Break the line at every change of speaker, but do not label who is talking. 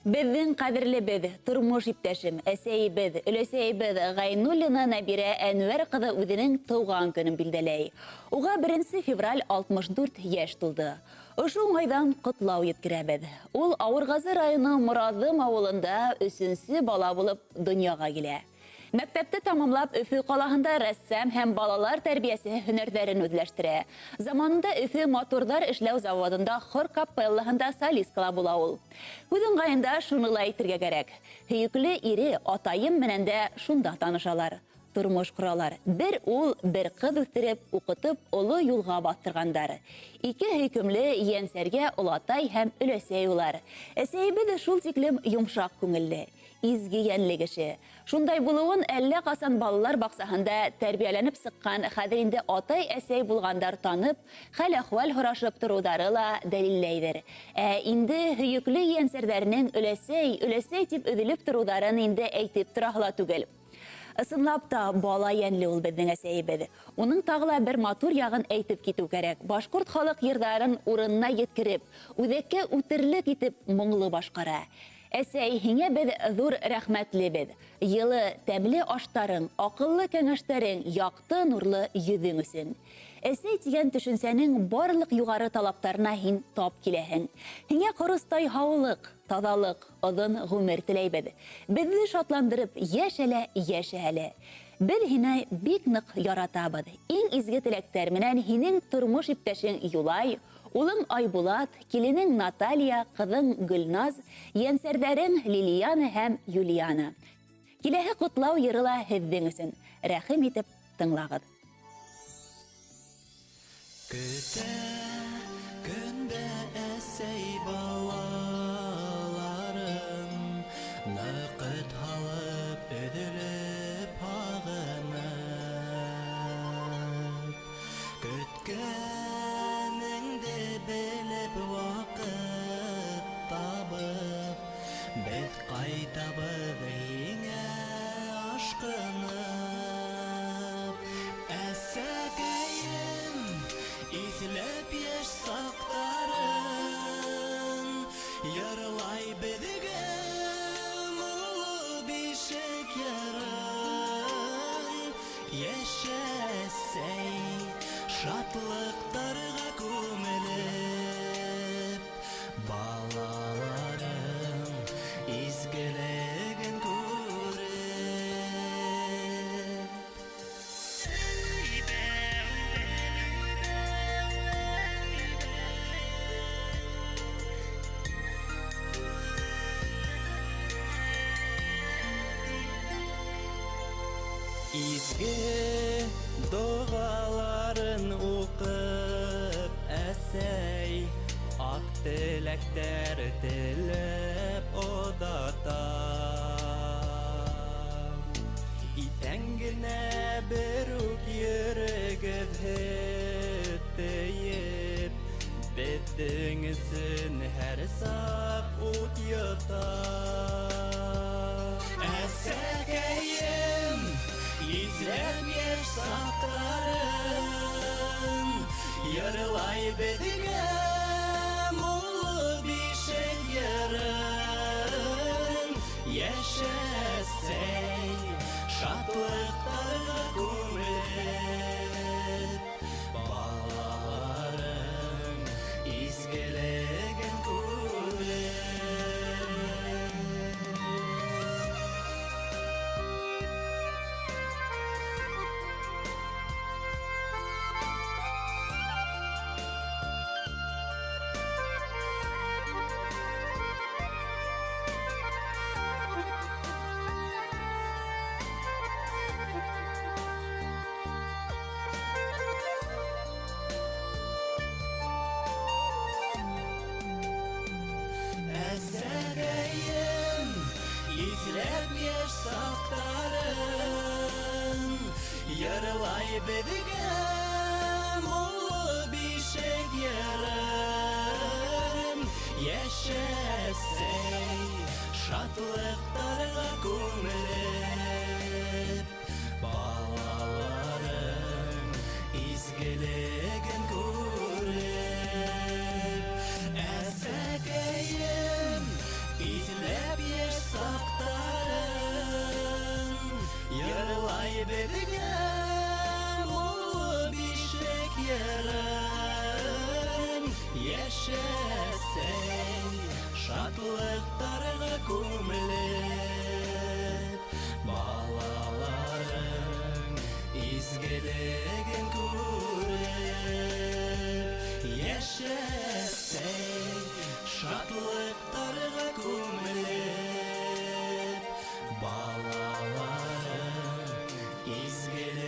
Беҙҙең ҡәҙерлебеҙ, тормош иптәшем, әсәйебеҙ, өләсәйебеҙ Ғәйнуллина Нәбирә Әнүәр ҡыҙы үҙенең тыуған көнөн билдәләй. Уға беренсе февраль 64 йәш тулды. Ошо уңайҙан ҡотлау еткерәбеҙ. Ул Ауырғазы районы Мораҙым ауылында өсөнсө бала булып донъяға килә. Мәктәпте тамамлап, Өфө ҡалаһында рәссам һәм балалар тәрбиәсеһе һөнәрҙәрен үҙләштерә. Заманында Өфө моторҙар эшләү заводында хор капеллаһында солистка ла була ул. Һүҙ ыңғайында шуны ла әйтергә кәрәк, һөйөклө ире атайым менән дә шунда танышалар, тормош ҡоралар, бер ул, бер ҡыҙ үҫтереп, уҡытып, оло юлға баҫтырғандар. Ике һөйкөмлө ейәнсәргә олатай һәм өләсәй улар. Әсәйебеҙ шул тиклем йомшаҡ күңелле, изге йәнле кеше. Шундай булыуын әллә касан балалар баксаһында тәрбияләнеп сыҡҡан, хәҙер инде атай-әсәй булғандар танып, хәл-әхвәл һорашып торыуҙары ла дәлилләйҙер. Ә инде һөйөклө ейәнсәрҙәренең өләсәй, өләсәй дип өҙөлөп торыуҙарын инде әйтеп тораһы ла түгел. Ысынлап та, бала йәнле ул беҙҙең әсәйебеҙ. Уның тағы ла бер матур яғын әйтеп китеү кәрәк, башҡорт халыҡ йырҙарын урынына еткереп, үҙәккә үтерлек итеп моңло башҡара. Әсәй, һиңә беҙ ҙур рәхмәтлебеҙ. Йылы, тәмле аштарың, акыллы кәңәштәрең, якты, нурлы йөҙөң өсөн. Әсәй тигән төшөнсәнең барлык югары талаптарына һин тап киләһең. Һиңә корыстай һаулык, таҙалык, оҙон ғүмер теләйбеҙ. Беҙҙе шатландырып йәшә лә йәшә әле. Беҙ һине бик нык яратабыҙ. Иң изге теләктәр менән һинең тормош иптәшең Юлай, Улың Айбулат, киленең Наталья, кызың Гөлназ, ейәнсәрҙәрең Лилиана һәм Юлиана. Киләһе ҡотлау йыры ла һеҙҙең өсөн. Рәхим итеп тыңлағыҙ.
Көтә көндә әсәй балаларын, Ныҡыт һалып, өҙөлөп, һағынып. Көткәнеңде белеп, ваҡыт табып, Беҙ ҡайтабыҙ һиңә ашҡынып. Әсәкәйем, иҫләп йәш саҡтарын, Йырлай беҙгә моңло бишек йырын. Яшә, әсәй, шатлыҡтарға күмелеп, Балаларың изгелеген күреп. Изге догаларын укып, әсәй, ак теләктәр теләп озата. Иҫән генә берүк йөрөгөҙ һөт тейеп, беҙҙең өсөн һәр саҡ ут йота. Әсәкәйем, иҫләп йәш саҡтарын, Йырлай беҙгә моңло бишек йырын. Йәшә, әсәй, шатлыҡтарға күмелеп, Балаларың изгелеген күреп. Әсәкәйем, иҫләп йәш саҡтарын, Йырлай беҙгә моңло бишек йырын. Йәшә, әсәй, шатлыҡтарға күмелеп, Балаларың изгелеген күреп. Әсәкәйем, иҫләп. Беҙгә моңло бишек йырын. Йәшәсәй, шатлыҡтарға күмелеп, балаларың изгелеген күреп. Йәшәсәй, шатлыҡтарға күмелеп, балаларың изгелеген.